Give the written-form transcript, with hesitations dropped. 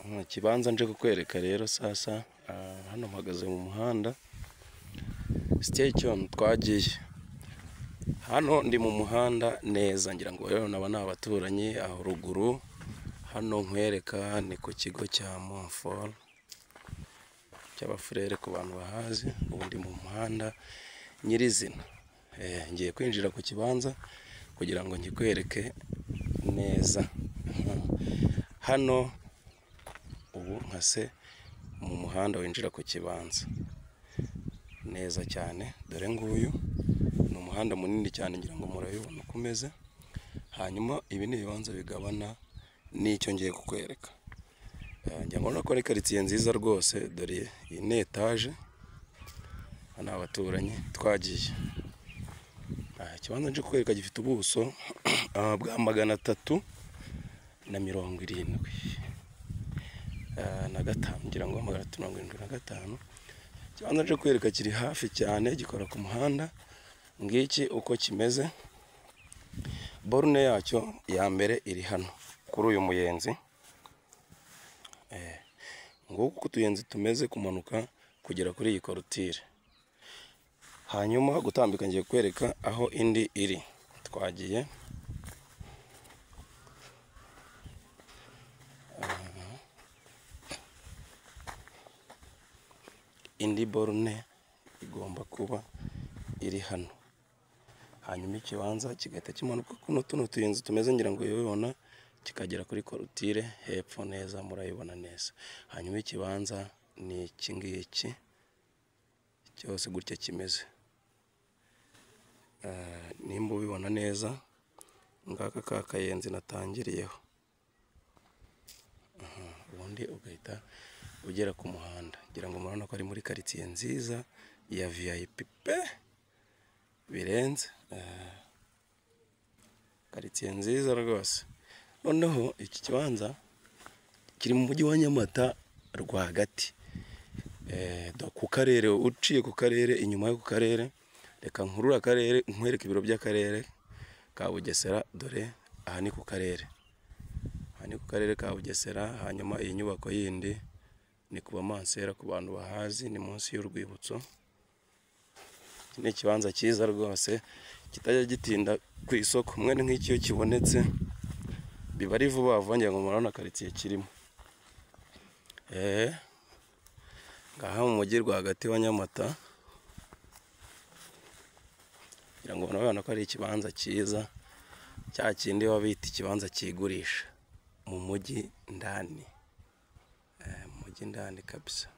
Ikibanza nje kukwereka rero sasa, hano mpagaze mu muhanda. Stay tuned, twagiye. Hano ndi mu muhanda neza, ngira ngo rero naba ni abaturanyi aho ruguru. Hano nkwereka ni ku kigo cya Montfort cy'abafurere ku bantu bahazi. Ubu ndi mu muhanda nyirizina. Ngiye kwinjira ku kibanza kugira ngo nkikwereke neza. Hano ubu nkase mu muhanda winjira ku kibanza neza cyane. Dore nguyu ni umuhanda munini cyane, ngira ngo murabibona uko umeze. Hanyuma ibi ni ibibanza bigabana n'icyo ngiye kukwereka. Ngira ngo urabona ko ari karitsiye nziza rwose. Dore iyi ni etaje, hano abaturanyi twagiye. Ikibanza nje kukwereka gifite ubuso bwa 375, ngira ngo 375. Ikibanza nje kukwereka kiri hafi cyane, gikora ku muhanda. Ngiki uko kimeze. Borune yacyo ya mbere iri hano kuri uyu muyenzi. Nguko uko utuyenzi tumeze kumanuka kugera kuri iyi korutire. Hanyuma gutambika ngiye kwereka aho indi iri. Twagiye. Indi borune igomba kuba iri hano. Hanyuma ikibanza kigahita kimanuka kuno tuno tuyenzi tumeze, ngira ngo ubibona, kikagera kuri korutire hepfo neza, murayibona neza. Hanyuma ikibanza ni iki ngiki cyose gutya kimeze. Nimba ubibona neza, ngaka ka kayenzi natangiriyeho. Ubundi ugahita ugera ku muhanda. Ngira ngo murabona ko ari muri karitsiye nziza ya VIP pe, birenze. Karitsiye nziza rwose. Noneho iki kibanza kiri mu mujyi wa Nyamata rwagati, ku karere, uciye ku karere, inyuma yo ku karere. Reka nkurure akarere nkwereke ibiro by'akarere ka Bugesera. Dore aha ni ku karere, aha ni ku karere ka Bugesera. Hanyuma iyi nyubako yindi ni ku bamansera, ku bantu bahazi, ni munsi y'urwibutso. Iki ni ikibanza cyiza rwose kitajya gitinda ku isoko. Mwene nk'iki iyo kibonetse biba ari vuba vuba. Ngira ngo murabona karitsiye kirimo. Ngaha mu mujyi rwagati wa Nyamata, ngira ngo murabona ko ari ikibanza cyiza, cya kindi baba bita ikibanza cyigurisha mu mujyi ndani. Mu mujyi ndani kabisa.